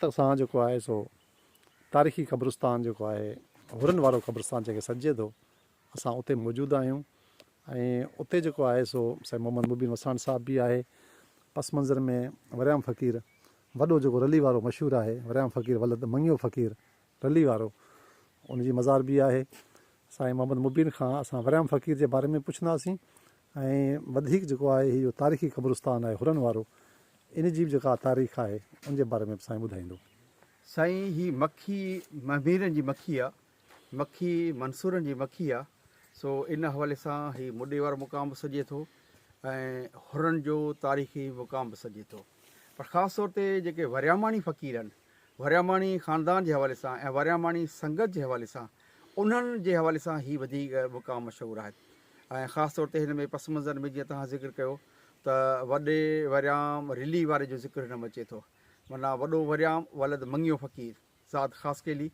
اسان جيڪو آهي سو تاريخي قبرستان جيڪو آهي حرن وارو قبرستان جنهن کي سڏجي ٿو اسان اتي موجود آهيون ۽ اتي جيڪو آهي سو سائين محمد مبين وساڻ صاحب به آهي پس منظر ۾ وريام فقير وڏو جيڪو رلي وارو مشهور آهي وريام فقير ولد مڱيو فقير رلي وارو ان جي مزار به آهي سائين محمد مبين کان اسان وريام فقير جي باري ۾ پڇنداسين ۽ وڌيڪ جيڪو آهي هي جو تاريخي قبرستان آهي حرن وارو ان جي به جيڪا تاريخ آهي ان جي باري ۾ به سائين ٻڌائيندو. سائين هي مکي مهميرن جي مکي آ، مکي منصورن جي مکي آ، سو ان حوالي سان هي مڏي وارو مقام به سڏجي ٿو ۽ حرن جو تاريخي مقام به سڏجي ٿو پر خاص طور تي جيڪي ورياماڻي فقير آهن ورياماڻي خاندان جي حوالي سان ۽ ورياماڻي سنگت جي حوالي سان انهن جي حوالي سان هي وڌيڪ مقام مشهور آهي ۽ خاص طور تي هن ۾ پس منظر ۾ جيئن توهان ذڪر ڪيو ته وڏي وريام رلي واري جو ذڪر هن ۾ اچي ٿو معنيٰ وڏو وريام ولد مڱيو فقير ذات خاصخيلي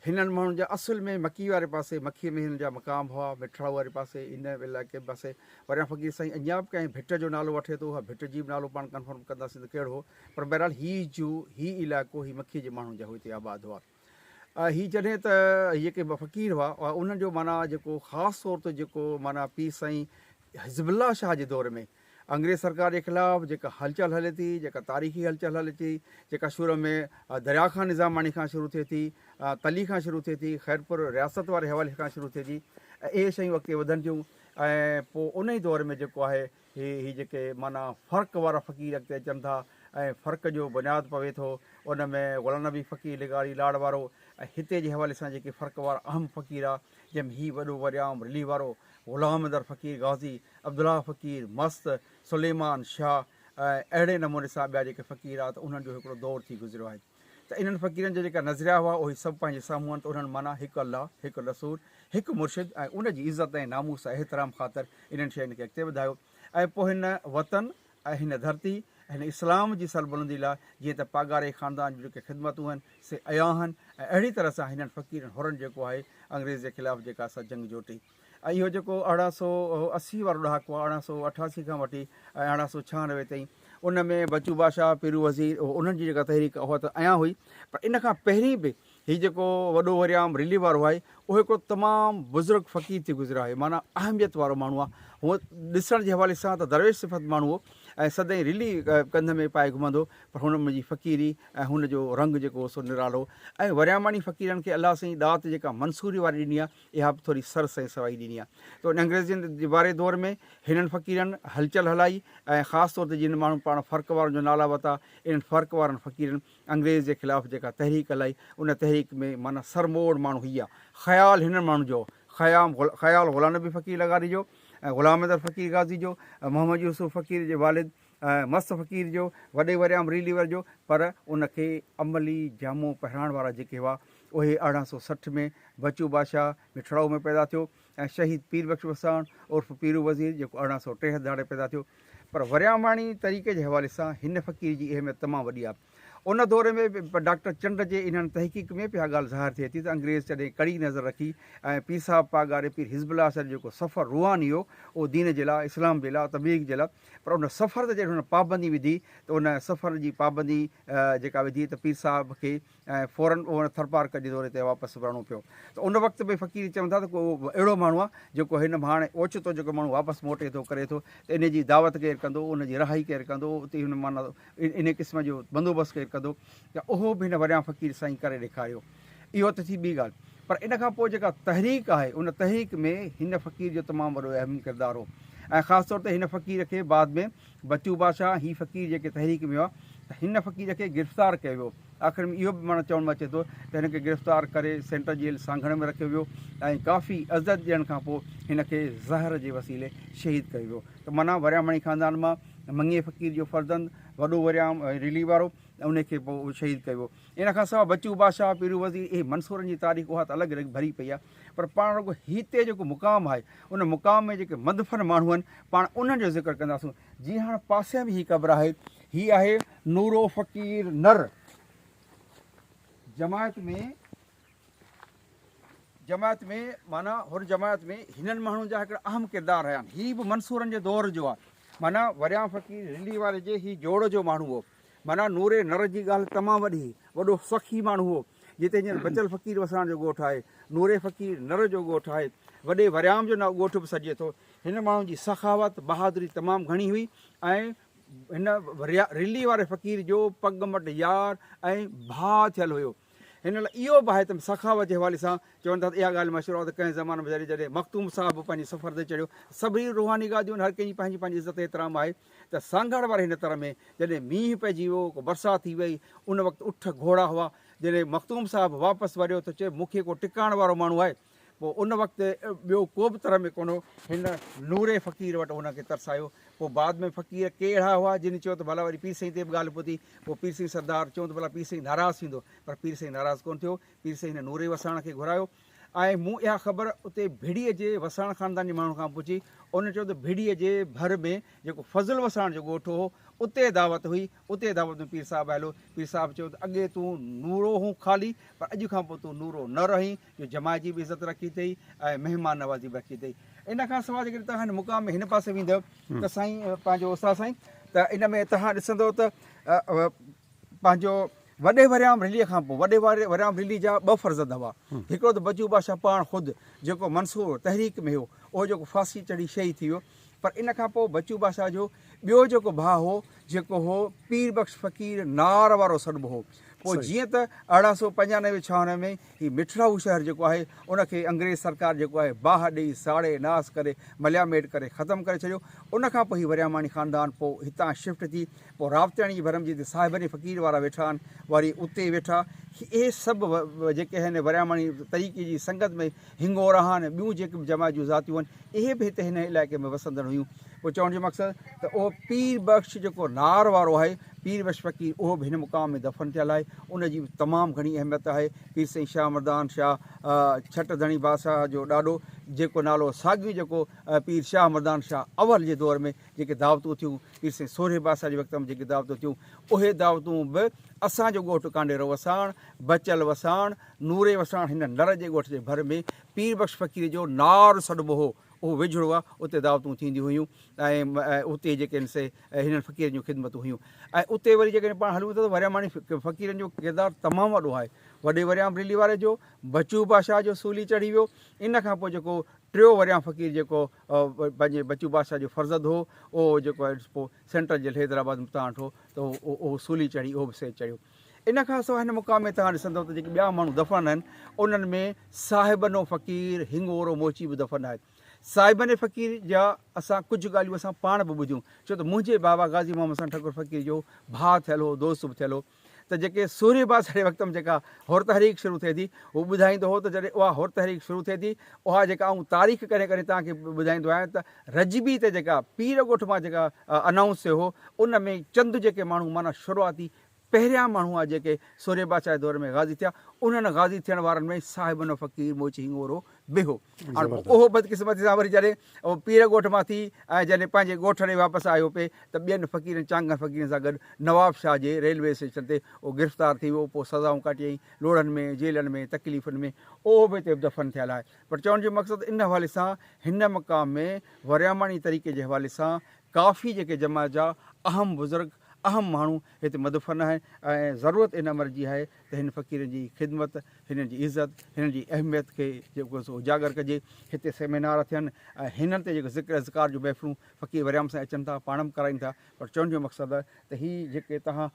هنن ماڻهن جا اصل ۾ مڪي واري پاسي مکي ۾ هنن جا مقام هئا مٺڙائو واري پاسي ان علائقي پاسي وريام فقير سائين اڃا به ڪنهن ڀٽ جو نالو وٺي ٿو اها ڀٽ جي به نالو پاڻ ڪنفرم ڪنداسين ته ڪهڙو هو پر بهرحال هي جو هي علائقو هي مکي جي ماڻهن جا هتي آباد هئا. هي جڏهن ته هي جيڪي فقير هئا انهن جو معنيٰ جيڪو خاص طور تي جيڪو معنيٰ پير سائين حزب الله شاهه جي دور ۾ انگريز سرڪار جي خلاف جيڪا هلچل هلي ٿي جيڪا تاريخي هلچل هلي ٿي جيڪا شروع ۾ دريا خان نظاماڻي کان شروع ٿئي ٿي تلي کان شروع ٿئي ٿي خيرپور رياست واري حوالي کان شروع ٿئي ٿي اهي شيون اڳتي وڌن ٿيون ۽ پوء ان ئي دور ۾ جيڪو آهي هي هي جيڪي معنيٰ فرق وارا فقير اڳتي اچن ٿا ۽ فرق جو بنياد پوي ٿو ان ۾ غلام نبي فقير لغاري لاڙ وارو ۽ هتي جي حوالي سان جيڪي فرق وارا اهم فقير آ جنهن ۾ هي وڏو وريام رلي وارو غلام حيدر فقير غازي عبدالله فقير مست سليمان شاهه ۽ اهڙي نموني سان ٻيا جيڪي فقير آ ته انهن جو هڪڙو دور ٿي گذريو آهي. ته انهن فقيرن جا جيڪا نظريا هئا اهي سڀ پنهنجي سامهون آهن ته انهن معنيٰ هڪ الله، هڪ رسول، هڪ مرشد ۽ ان جي عزت ۽ ناموس ۽ احترام خاطر انهن شين کي اڳتي وڌايو ۽ پوء هن وطن ۽ هن ڌرتي ۽ هن اسلام جي سربلندي لاء جيئن ته پاڳاري خاندان جون جيڪي خدمتون آهن سي عيان آهن ۽ اهڙي طرح سان هنن فقيرن حرن جيڪو آهي انگريز جي خلاف جيڪا سا جنگ جوٽي. ۽ اهو جيڪو 1880 وارو ڏهاڪو آهي، 1888 کان وٺي ۽ 1896 تائين، ان ۾ بچو بادشاهه، پيرو وزير، اهو انهن جي جيڪا تحريڪ اها ته عيان هئي، پر ان کان پهرين به هي جيڪو وڏو وريام رلي وارو آهي، اهو هڪڙو تمام بزرگ فقير ٿي گذريو آهي، معنيٰ اهميت وارو ماڻهو آهي. هونء ڏسڻ جي حوالي سان ته درويش صفت ماڻهو هو ۽ سدائين رلي ڪنڌ ۾ پائي گهمندو هو، پر هن جي فقيري ۽ هن جو رنگ جيڪو هو سو نرالو هو ۽ ورياماڻي فقيرن کي الله سائين ڏات جيڪا منصوري واري ڏني آهي، اها به ٿوري سرس ۽ سوائي ڏني آهي ته ان انگريزن جي واري دور ۾ هنن فقيرن هلچل هلائي ۽ خاص طور تي جن ماڻهن پاڻ فرق وارن جو نالا ورتا انهن فرق وارن فقيرن انگريز جي خلاف جيڪا تحريڪ هلائي ان تحريڪ ۾ معنيٰ سرموڙ ماڻهو هي آهي خيال هنن ماڻهن جو خيام خيال غلام نبي فقير لغاري جو ۽ غلام حيدر فقير غازي جو ۽ محمد يوسف فقير جي والد مست فقير جو وڏي وريام ريليور جو پر ان کي عملي جامو پهرائڻ وارا جيڪي هئا اهي 1860 ۾ بچو بادشاهه مٺڙائو ۾ پيدا ٿيو ۽ شهيد پير بخش وساڻ عرف پيرو وزير جيڪو 1863 ڌاڙي پيدا ٿيو پر ورياماڻي طريقي جي حوالي سان هن فقير جي اهميت تمام وڏي آهي. ان دور ۾ به ڊاڪٽر چنڊ جي انهن تحقيق ۾ به اها ڳالهه ظاهر ٿئي ٿي ته انگريز جڏهن ڪڙي نظر رکي ۽ پير صاحب پاڳاري پير حزب الله سان جيڪو سفر روحاني هو اهو دين جي لاء اسلام جي لاء تبليغ جي لاء پر ان سفر تي جڏهن هن پابندي وڌي ته ان سفر جي پابندي جيڪا وڌي ته پير صاحب کي ۽ فورن اهو ٿرپارڪر جي دوري تي واپس ورڻو پيو ته ان وقت به فقير چون ٿا ته ڪو اهڙو ماڻهو آهي جيڪو هن هاڻي اوچتو جيڪو ماڻهو واپس موٽي ٿو ڪري ٿو ته ان جي دعوت ڪير ڪندو ان جي رهائي ڪير ڪندو اتي هن معنيٰ ان قسم جو بندوبست ڪير ڪندو ته اهو به هن وريان فقير سائين ڪري ڏيکاريو اهو ته ٿي ٻي ڳالهه پر ان کان پوء جيڪا تحريڪ آهي ان تحريڪ ۾ هن فقير جو تمام وڏو اهم ڪردار هو ۽ خاص طور تي هن فقير کي بعد ۾ بچو بادشاهه هي فقير جيڪي تحريڪ ۾ هئا ته هن فقير کي گرفتار ڪيو ويو. آخر ۾ اهو به معنيٰ چوڻ ۾ اچي ٿو ته هن کي گرفتار ڪري سينٽرل جيل سانگهڙ ۾ رکيو ويو ۽ ڪافي اذيت ڏيڻ کان پوء هن کي زهر جي وسيلي شهيد ڪيو ويو ته معنيٰ وريامڻي خاندان مان مڱي فقير جو فرزند وڏو وريام رلي وارو ان کي پوء شهيد ڪيو ويو. ان کان سواء بچو بادشاهه، پيرو وزير اهي منصورن جي تاريخ اها ته الڳ رڳ ڀري پئي آهي پر پاڻ رڳو هتي جيڪو مقام آهي ان مقام ۾ جيڪي مدفن ماڻهو آهن پاڻ انهن جو ذڪر ڪنداسون جيئن هاڻ پاسي ۾ هي قبر آهي هي آهي نورو فقير نر جماعت ۾ جماعت ۾ معنيٰ حر جماعت ۾ هنن ماڻهن جا هڪڙا اهم ڪردار رهيا آهن هي به منصورن جي دور جو آهي معنيٰ وريام فقير رلي واري جي هي جوڙ جو ماڻهو هو. معنيٰ نوري نر جي ڳالهه تمام وڏي هئي. وڏو سخي ماڻهو هو. جتي هينئر بچل فقير وساڻ جو ڳوٺ آهي. نوري فقير نر جو ڳوٺ آهي. وڏي وريام جو ڳوٺ به سڏجي ٿو. هن ماڻهو جي سخاوت، بهادري تمام گهڻي هئي ۽ هن رلي واري فقير جو پڳ مٽ يار ۽ ڀاء ٿيل هيو. هن لاء اهو به آهي ته سخاوت جي حوالي سان چون ٿا ته اها ڳالهه مشهور آهي ته ڪنهن زماني ۾ جڏهن مخدوم صاحب به پنهنجي سفر تي چڙهيو، سڀني روحاني گاديون هر ڪنهن جي پنهنجي پنهنجي عزت احترام آهي ته سانگهڙ واري هن تر ۾ جڏهن مينهن پئجي ويو، ڪو برسات ٿي وئي، ان وقت اٺ گهوڙا هئا، جڏهن مخدوم صاحب واپس وريو ته چيو مون کي ڪو ٽڪاڻ وارو ماڻهو آهي، پوء ان وقت ٻيو ڪو به تر ۾ ڪونه هو، هن نوري فقير وٽ هن کي ترسايو، پوء بعد ۾ فقير ڪي اهڙا هئا جن چيو ته ڀلا وري پير سائين تي به ڳالهه پهتي، پوء پير سائين سردار چيو ته ڀلا پير سائين ناراض ٿيندو، پر پير سائين ناراض ڪونه ٿيو، پير سائين هن نوري وساڻ کي گهرايو ۽ مون اها خبر اتي ڀڙيء جي وساڻ خاندان جي ماڻهن کان پڇي، انهن چيو ته ڀڙيء جي ڀر ۾ جيڪو فضل وساڻ جو ڳوٺ هو، اتي دعوت هئي، اتي دعوت ۾ پير صاحب آيل هو، پير صاحب چيو ته اڳي تون نورو هون خالي، پر اڄ کان پوء تون نورو نه رهين، جو جماعت جي به عزت رکي اٿئي ۽ مهمان نوازي به رکي اٿئي. ان کان سواء جيڪڏهن توهان هن مقام ۾ هن پاسي ويندؤ ته سائين پنهنجو استاد سائين ته ان ۾ توهان ڏسندؤ ته پنهنجو وڏي وريام رليء کان پوء وڏي وريام رلي جا ٻه فرزند هئا. هڪڙو ته بچو بادشاهه پاڻ خود جيڪو منصور تحريڪ ۾ هيو اهو جيڪو ڦاسي چڙهي شهيد ٿي ويو پر ان کان پوء بچو بادشاهه جو ٻيو جيڪو ڀاء هو جيڪو هو پير بخش فقير نار وارو سڏبو هو. پوء جيئن ته 1895 ڇاهن ۾ هي مٺڙائو شهر جيڪو آهي ان کي انگريز سرڪار جيڪو آهي باهه ڏئي ساڙي ناس ڪري ملياميٽ ڪري ختم ڪري ڇڏيو. ان کان پوء هي ورياماڻي خاندان پوء هتان شفٽ ٿي پوء راوتياڻي جي ڀرم جتي صاحبني فقير وارا ويٺا آهن وري اتي ويٺا. اهي سڀ جيڪي آهن ورياماڻي طريقي جي سنگت ۾ هنڱوراهان ۽ ٻيون جيڪي به جماعت جون ذاتيون آهن، اهي به هتي هن علائقي ۾ وسندڙ هيون. پوء چوڻ جو مقصد ته اهو پير بخش جيڪو نار وارو آهي، پير بخش فقير، اهو به هن مقام ۾ دفن ٿيل آهي. ان جي به تمام گهڻي اهميت آهي. پير سائين شاهه مردان شاهه ڇٽ ڌڻي بادشاهه جو ڏاڏو، جيڪو نالو ساڳيو جيڪو پير شاهه مردان شاهه اول جي دور ۾ جيڪي دعوتون ٿيون، پير سائين سورهيه بادشاهه جي وقت ۾ جيڪي دعوتون ٿيون، اهي دعوتون به اسان جو ڳوٺ ڪانڊيرو وساڻ، بچل وساڻ، نوري وساڻ هن نر جي ڳوٺ جي ڀر ۾ پير بخش فقير جو نار سڏبو هو، اهو ويجهڙو آ، اتي دعوتون ٿينديون هيون ۽ اتي جيڪي آهن سي هنن فقيرن جون خدمتون هيون ۽ اتي وري جيڪڏهن پاڻ هلون ٿا ته ورياماڻي فقيرن جو ڪردار تمام وڏو آهي. وڏي وريام رلي واري جو بچو بادشاهه جو سولي چڙهي ويو، ان کان پوء جيڪو ٽيو وريام فقير جيڪو پنهنجي بچو بادشاهه جو فرزند هو، اهو جيڪو آهي پوء سينٽرل جيل حيدرآباد ۾ تان هو ته اهو سولي چڙهي اهو به سيج چڙهيو. ان کان سواء هن مقام ۾ توهان ڏسندؤ ته جيڪي ٻيا ماڻهو دفن آهن، انهن ۾ صاحبنو فقير هڱورو موچي به دفن آهي. صاحبني فقير جا اسان ڪجهه ڳالهيون اسان پاڻ به ٻڌيون، ڇو ته منهنجي بابا غازي محمد حسن ٺڪر فقير جو ڀاء ٿيل هو، دوست به ٿيل هو ته جيڪي سورهيه بادشاهه جي وقت ۾ جيڪا حر تحريڪ شروع ٿئي ٿي، هو ٻڌائيندو هو ته جڏهن اها حر تحريڪ شروع ٿئي ٿي، اها جيڪا آئون تاريخ ڪڏهن ڪڏهن توهان کي ٻڌائيندو آهيان ته رجبي تي جيڪا پير ڳوٺ مان جيڪا انائونس ٿيو هو، ان ۾ چند جيڪي ماڻهو معنيٰ شروعاتي پهريان ماڻهو هئا جيڪي سورهيه بادشاهه جي دور ۾ غازي ٿيا، انهن غازي ٿيڻ وارن ۾ صاحبنو فقير موچي هڱورو به هو. هاڻ پوء اهو بدقسمتي سان وري جڏهن اهو پير ڳوٺ مان ٿي ۽ جڏهن پنهنجي ڳوٺ ڏي واپس آيو پئي ته ٻين فقيرن چانگن فقيرن سان گڏ نواب شاهه جي ريلوي اسٽيشن تي اهو گرفتار ٿي ويو، پوء سزائون ڪاٽيائين لوڙهن ۾، جيلن ۾، تڪليفن ۾ اهو به هتي دفن ٿيل آهي. پر چوڻ جو مقصد ان حوالي سان هن مقام ۾ ورياماڻي طريقي جي حوالي سان ڪافي جيڪي جماعت جا اهم بزرگ، اهم ماڻهو هتي مدفن آهن ۽ ضرورت ان امر جي آهي ته هن فقيرن جي خدمت، هنن جي عزت، هنن جي اهميت کي جيڪو سو اجاگر ڪجي، هتي سيمينار ٿين ۽ هنن تي جيڪو ذڪر اذڪار جون محفلون فقير وريام سائين اچن ٿا پاڻ به ڪرائين ٿا پر چوڻ جو مقصد آهي ته هي جيڪي توهان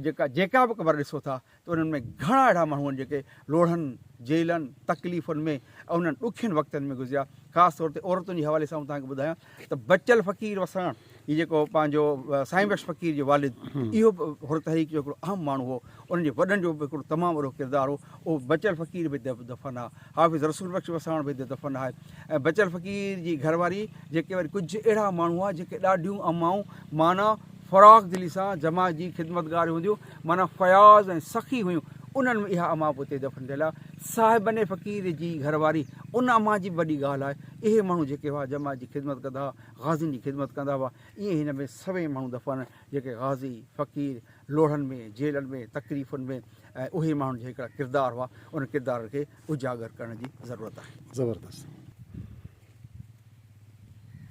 جيڪا جيڪا به قبر ڏسو ٿا ته انهن ۾ گهڻا اهڙا ماڻهو آهن جيڪي لوڙهن، جيلن، تڪليفن ۾ ۽ انهن ڏکين وقتن ۾ گذريا. خاص طور تي عورتن جي حوالي سان آئون توهان کي ٻڌايان ته بچل فقير وساڻ هي جيڪو پنهنجو سائين بخش فقير جو والد اهو به حر تحريڪ جو هڪڙو اهم ماڻهو هو. انهن جي وڏن جو به هڪڙو تمام وڏو ڪردار هو. اهو بچل فقير به هتي دفن آهي. حافظ رسول بخش وساڻ به هتي دفن آهي ۽ بچل فقير جي گهر واري جيڪي وري ڪجهه اهڙا ماڻهو هئا جيڪي ڏاڍيون امائون معنيٰ فراخ دلي سان جماعت جي خدمتگار هونديون معنيٰ فياض ۽ سخي هيون، انهن ۾ اها امان به اتي دفن ٿيل آهي. صاحبن فقير جي گهر واري ان امان جي به وڏي ڳالهه آهي. اهي ماڻهو جيڪي هئا جماعت جي خدمت ڪندا هئا، غازين جي خدمت ڪندا هئا. ائين هن ۾ سوين ماڻهو دفن آهن جيڪي غازي، فقير، لوڙهن ۾، جيلن ۾، تڪليفن ۾ ۽ اهي ماڻهن جا هڪڙا ڪردار هئا، انهن ڪردارن کي اجاگر ڪرڻ جي ضرورت آهي. زبردست.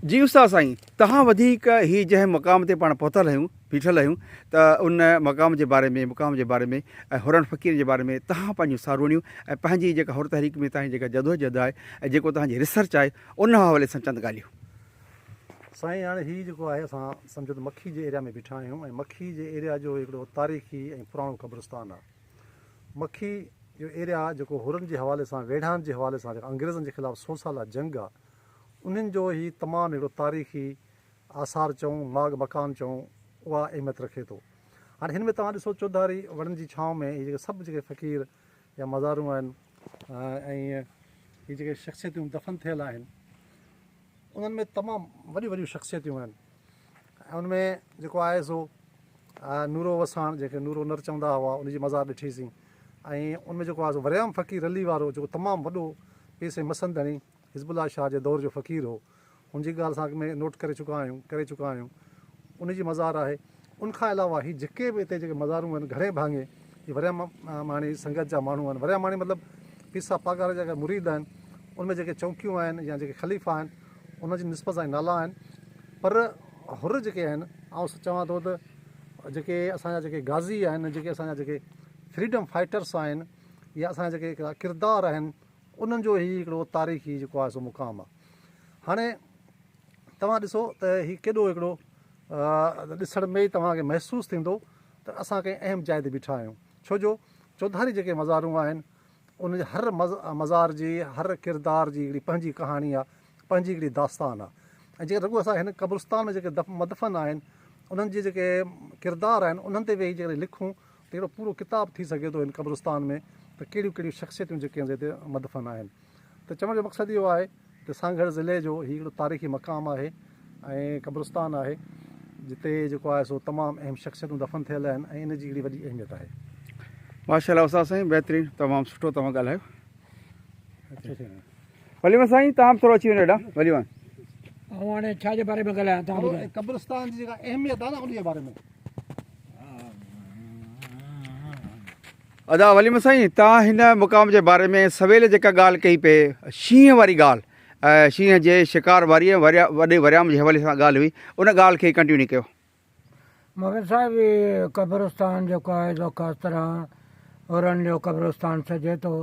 جي استاد سائين توهان وڌيڪ هي جنهن مقام تي پاڻ پهتل آهيون بيٺل آهيون ته ان مقام جي باري ۾ مقام جي باري ۾ ۽ حرن فقيرن جي باري ۾ توهان پنهنجون ساروڻيون ۽ پنهنجي جيڪا حر تحريڪ ۾ توهان جي جيڪا جدوجهد آهي ۽ جيڪو توهان جي ريسرچ آهي ان حوالي سان چند ڳالهيون. سائين هاڻي هي جيڪو آهي اسان سمجهو ته مکي جي ايريا ۾ بيٺا آهيون ۽ مکي جي ايريا جو هڪڙو تاريخي ۽ پراڻو قبرستان آهي مکي جو ايريا جيڪو حرن جي حوالي سان ويڙهاند جي حوالي سان جيڪا انگريزن جي خلاف سو سالا جنگ آهي انهن جو هي تمام هڪڙو تاريخي آثار چئون، ماڳ مڪان چئون، اها اهميت رکي ٿو. هاڻي هن ۾ توهان ڏسو چوڌاري وڻن جي ڇانو ۾ هي جيڪي سڀ جيڪي فقير يا مزارون آهن ۽ هي جيڪي شخصيتون دفن ٿيل آهن انهن ۾ تمام وڏيون وڏيون شخصيتون آهن ۽ ان ۾ جيڪو آهي سو نورو وساڻ جنهن کي نورو نر چوندا هئا ان جي مزار ڏٺيسين ۽ ان ۾ جيڪو آهي سو وريام فقير رلي وارو جيڪو تمام وڏو پير سائين مسندڻي حزب الله شاهه جي دور جو فقير هو. هن جي ڳالهه اسان اڳ ۾ نوٽ ڪري چڪا آهيون ڪري چڪا آهيون. ان جي مزار آهي. ان کان علاوه هي جيڪي به هتي جيڪي مزارون آهن گهڻي ڀاڱي هي ورياماڻي سنگت جا ماڻهو آهن. ورياماڻي مطلب پير صاحب پاڳاري جا جيڪا مريد آهن ان ۾ جيڪي چونڪيون آهن يا جيڪي خليفا آهن انهن جي نسبت سان هي نالا آهن پر حر جيڪي آهن آئون چوان ٿو ته جيڪي اسان جا جيڪي غازي آهن جيڪي اسان جا جيڪي فريڊم فائٽرس آهن يا اسان جا جيڪي ڪردار آهن انهن جو هي هڪڙو تاريخي جيڪو آهي سو مقام آهي. هاڻي توهان ڏسو ته هي ڪيڏو هڪڙو ڏسڻ ۾ ئي توهان کي محسوس ٿيندو ته اسان ڪنهن اهم جاء تي بيٺا آهيون ڇو جو چوڌاري جيڪي مزارون آهن ان جي هر مزار جي هر ڪردار جي هڪڙي پنهنجي ڪهاڻي آهي پنهنجي هڪڙي داستان آهي ۽ جيڪي رڳو اسان هن قبرستان ۾ جيڪي مدفن آهن انهن جي جيڪي ڪردار آهن انهن تي ويهي جيڪڏهن لکون ته هڪڙو پورو ڪتاب ٿي سگهي ٿو هن قبرستان ۾ ته ڪهڙيون ڪهڙيون شخصيتون جيڪي آهن هتي مدفن آهن ته چوڻ جو مقصد اهو آهي ته سانگهڙ ضلعي جو هي هڪڙو تاريخي مقام آهي ۽ قبرستان آهي جتي جيڪو آهي سو تمام اهم شخصيتون دفن ٿيل آهن ۽ ان جي هڪڙي وڏي اهميت آهي. ماشاءالله استاد سائين بهترين تمام سٺو توهان ڳالهايو. ولي محمد سائين توهان به ٿورو اچي وڃو هيڏانهن ولي محمد. آئون هاڻي ڇا جي باري ۾ ڳالهايان توهان ٻڌايو. قبرستان جي جيڪا اهميت آهي نه ان جي باري ۾. ادا ولي محمد سائين توهان هن مقام جي باري ۾ سويل جيڪا ڳالهه ڪئي پئي شينهن واري ڳالهه شينهن جي شڪار واري ۽ وڏي وريام جي حوالي سان ڳالهه هئي ان ڳالهه کي ڪنٽينيو ڪيو. مگر صاحب هي قبرستان جيڪو آهي سو خاص طرح حرن جو قبرستان سڏجي ٿو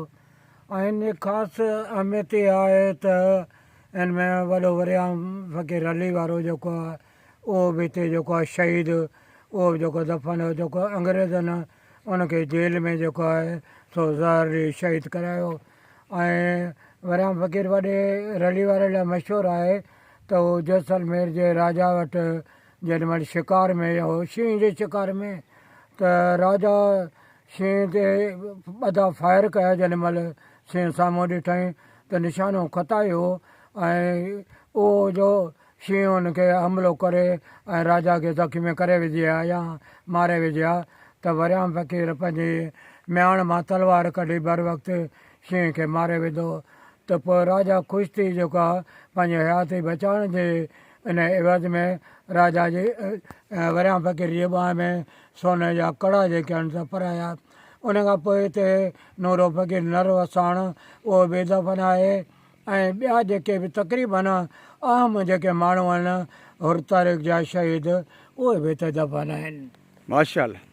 ۽ ان جي خاص اهميت اها آهي ته ان ۾ وڏو وريام فقير علي وارو جيڪو آهي اهو به هتي جيڪو آهي شهيد اهو به جيڪو دفن هو جيڪو انگريزن ان کي جيل ۾ جيڪو آهي سو زهر ڏئي شهيد ڪرايو ۽ وريام فقير وڏي رلي واري لاء مشهور آهي ته هو جيسلمير جي راجا وٽ جيڏي مهل شڪار ۾ ويو هو شينهن جي شڪار ۾ ته راجا شينهن تي ٻه دفعا فائر ڪيا جيڏي مهل شينهن سامهون ڏٺائين ته نشانو خطائي هو ۽ اهو جو شينهن ان کي حملو ڪري ۽ راجا کي زخمي ڪري وجهي ها يا ماري وجهي ها ته وريام فقير پنهنجي مياڻ مان تلوار ڪڍي بروقت شينهن کي ماري وڌو ته پوء راجا خوش ٿي جيڪو آ پنهنجي حياتي بچائڻ جي ان عيوض ۾ راجا جي وريام فقير جي ٻانهن ۾ سون جا ڪڙا جيڪي آهن سي پرايا. ان کان پوء هتي نورو فقير نر وساڻ اهو به دفن آهي ۽ ٻيا جيڪي به تقريبن اهم جيڪي ماڻهو آهن حر تحريڪ جا شهيد اهي به هتي دفن آهن. ماشاءالله.